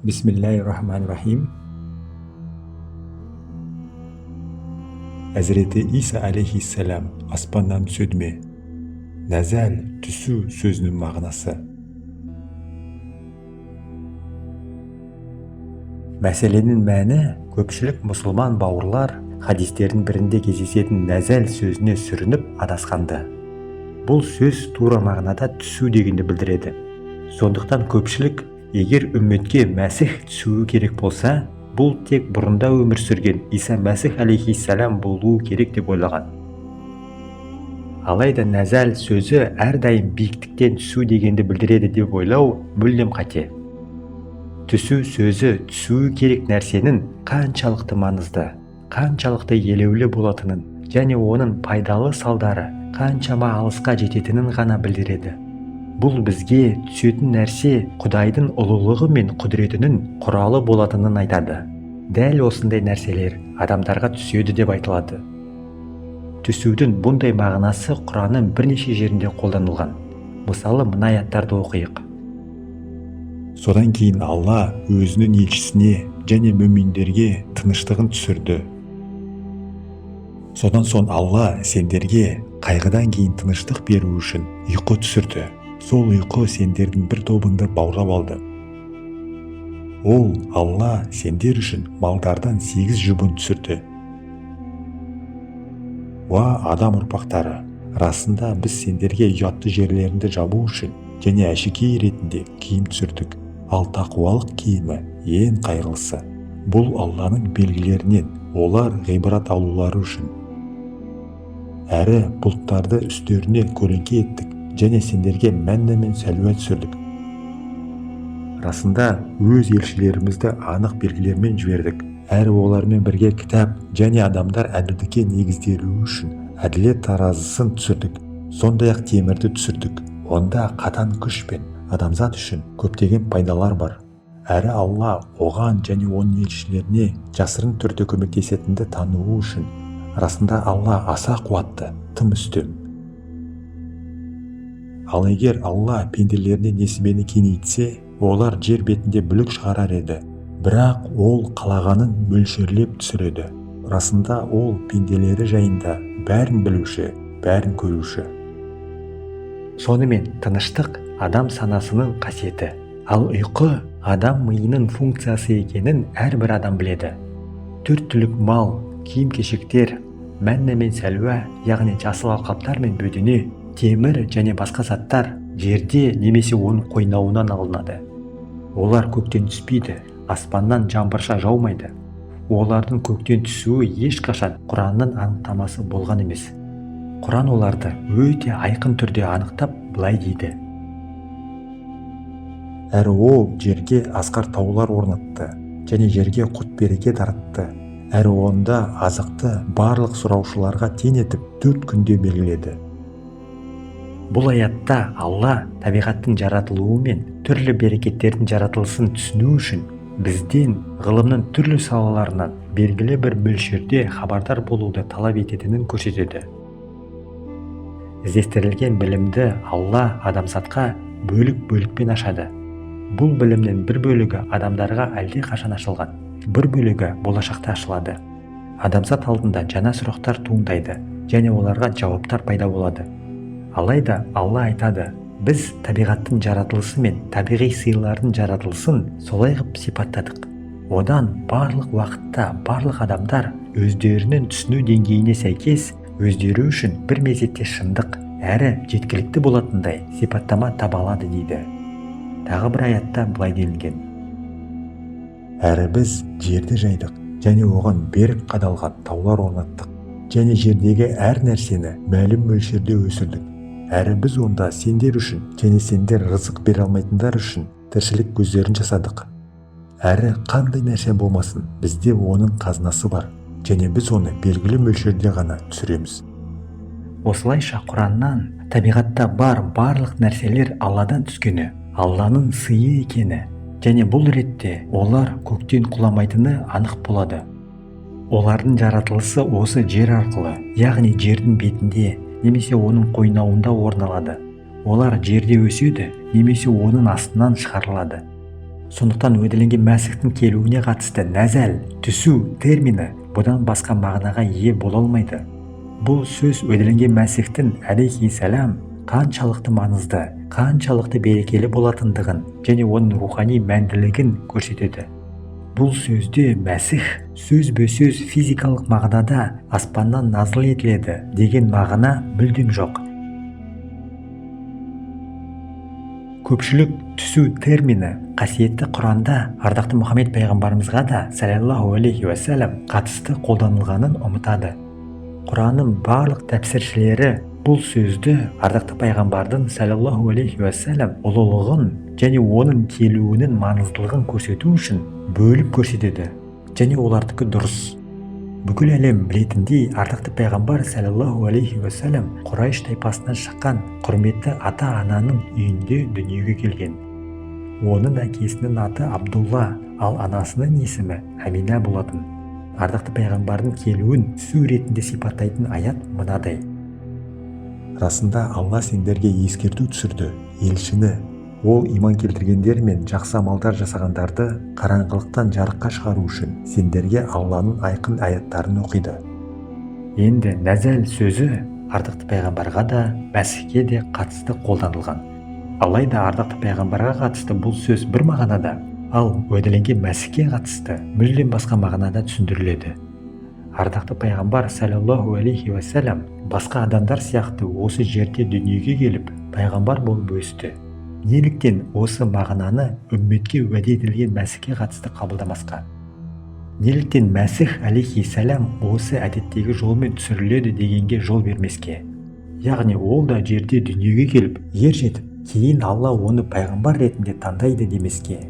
Бисмиллахи-рахмани-рахим. Әзіреті Иса алейхиссалам аспаннан түседі ме? Нәзәл түсу сөзінің мағынасы. Мәселенің мәні, көпшілік мұсылман бауырлар хадистердің бірінде кездесетін нәзәл сөзіне сүрініп адасқанды. Бұл сөз тура мағынада түсу дегенді білдіреді. Сондықтан көпшілік егер үмметке Мәсіх түсуі керек болса, бұл тек бұрында өмір сүрген Иса Мәсіх алейхиссалам болуы керек деп ойлаған. Алайда нәзәл сөзі әрдайым биіктіктен түсу дегенді білдіреді деп ойлау мүлдем қате. Түсу сөзі түсуі керек нәрсенің қаншалықты маңызды, қаншалықты елеулі болатынын және оның пайдалы салдары қаншама алысқа жететінін ғана білдіреді. Бұл бізге түсетін нәрсе Құдайдың ұлылығы мен құдіретінің құралы болатынын айтады. Дәл осындай нәрселер адамдарға түседі деп айтылады. Түсудің бұндай мағынасы Құранның бірнеше жерінде қолданылған. Мысалы, мына аяттарды оқиық. Содан кейін Алла өзінің елшісіне және мүминдерге тыныштығын түсірді. Содан соң Алла сендерге қайғыдан кейін тыныштық беру үшін ұйқы түсірді. Сол ұйқы сендердің бір тобыңды баурап алды. Ол Алла сендер үшін малдардан 8 жұбын түсірді. Уа адам ұрпақтары, расында біз сендерге ұятты жерлеріңді жабу үшін және әшекей ретінде киім түсірдік. Ал тақуалық киімі ең қайырлысы. Бұл Алланың белгілерінен, олар ғибрат алулары үшін. Әрі бұлттарды үстеріне көлеңке еттік және сендерге мәнна мен сәлуа түсірдік. Расында өз елшілерімізді анық белгілермен жібердік. Әрі олармен бірге кітап және адамдар әділдікке негізделуі үшін әділет таразысын түсірдік. Сондай-ақ темірді түсірдік. Онда қатаң күш пен адамзат үшін көптеген пайдалар бар. Әрі Алла оған және оның елшілеріне жасырын түрде көмектесетінді тануы үшін. Расында Алла аса қуатты, тым үстем. Ал егер Алла пенделеріне несібені кеңейтсе, олар жер бетінде бүлік шығарар еді. Бірақ ол қалағанын мөлшерлеп түсіреді. Расында ол пенделері жайында бәрін білуші, бәрін көруші. Сонымен тыныштық адам санасының қасиеті, ал ұйқы адам миының функциясы екенін әрбір адам біледі. Төрт түлік мал, киім-кешектер, мәнна мен сәлуа, яғни жасыл алқаптар мен бөдене, темір және басқа заттар жерде немесе оның қойнауынан алынады. Олар көктен түспейді, аспаннан жаңбырша жаумайды. Олардың көктен түсуі ешқашан Құранның анықтамасы болған емес. Құран оларды өте айқын түрде анықтап былай дейді. Әрі ол жерге асқар таулар орнатты және жерге құт береке таратты. Әрі онда азықты барлық сұраушыларға тең етіп 4 күнде белгіледі. Бұл аятта Алла табиғаттың жаратылуы мен түрлі берекеттердің жаратылысын түсіну үшін бізден ғылымның түрлі салаларынан белгілі бір мөлшерде хабардар болуды талап ететінін көрсетеді. Іздестірілген білімді Алла адамзатқа бөлік-бөлікпен ашады. Бұл білімнің бір бөлігі адамдарға әлдеқашан ашылған, бір бөлігі болашақта ашылады. Адамзат алдында жаңа сұрақтар туындайды және оларға жауаптар пайда болады. Алайда Алла айтады, біз табиғаттың жаратылысы мен табиғи сыйлардың жаратылысын солай қып сипаттадық. Одан барлық уақытта барлық адамдар өздерінің түсіну деңгейіне сәйкес өздері үшін бір мезетте шындық әрі жеткілікті болатындай сипаттама таба алады дейді. Тағы бір аятта былай делінген. Әрі біз жерді жайдық және оған берік қадалған таулар орнаттық және жердегі әр нәрсені мәлім мөлшерде өсірдік. Әрі біз онда сендер үшін және сендер рызық бере алмайтындар үшін тіршілік көздерін жасадық. Әрі қандай нәрсе болмасын, бізде оның қазынасы бар және біз оны белгілі мөлшерде ғана түсіреміз. Осылайша Құраннан табиғатта бар барлық нәрселер Алладан түскені, Алланың сыйы екені және бұл ретте олар көктен құламайтыны анық болады. Олардың жаратылысы осы жер арқылы, яғни жердің бетінде немесе оның қойнауында орын алады. Олар жерде өседі немесе оның астынан шығарылады. Сондықтан уәделенген Мәсіхтің келуіне қатысты нәзәл, түсу термині бұдан басқа мағынаға ие бола алмайды. Бұл сөз уәделенген Мәсіхтің алейхиссалам қаншалықты маңызды, қаншалықты берекелі болатындығын және оның рухани мәнділігін көрсетеді. Бұл сөзде Мәсіх сөзбе-сөз физикалық мағынада аспаннан назыл етіледі деген мағына мүлдем жоқ. Көпшілік түсу термині қасиетті Құранда ардақты Мұхаммед пайғамбарымызға да саллаллаху алейхи уассалам қатысты қолданылғанын ұмытады. Құранның барлық тәпсіршілері бұл сөзді ардақты пайғамбардың саллаллаху алейхи уассалам ұлылығын және оның келуінің маңыздылығын көрсету үшін бөліп көрсетеді және олардікі дұрыс. Бүкіл әлем білетіндей, ардақты пайғамбар саллаллаху алейхи уассалам Құрайш тайпасынан шыққан құрметті ата-ананың үйінде дүниеге келген. Оның әкесінің аты Абдулла, ал анасының есімі Амина болатын. Ардақты пайғамбардың келуін түсу ретінде сипаттайтын аят мынадай: Расында Алла сендерге ескерту түсірді, елшіні. Ол иман келтіргендер мен жақсы амалдар жасағандарды қараңғылықтан жарыққа шығару үшін сендерге Алланың айқын аяттарын оқиды. Енді нәзәл сөзі ардақты пайғамбарға да, Мәсіхке де қатысты қолданылған. Алайда ардақты пайғамбарға қатысты бұл сөз бір мағынада, ал уәделенген Мәсіхке қатысты мүлдем басқа мағынада түсіндіріледі. Ардақты пайғамбар саллаллаху алейхи уассалам басқа адамдар сияқты осы жерде дүниеге келіп, пайғамбар болып өсті. Неліктен осы мағынаны үмметке уәде етілген Мәсіхке қатысты қабылдамасқа? Неліктен Мәсіх алейхиссалам осы әдеттегі жолмен түсіріледі дегенге жол бермеске? Яғни ол да жерде дүниеге келіп, ер жетіп, кейін Алла оны пайғамбар ретінде таңдайды демеске?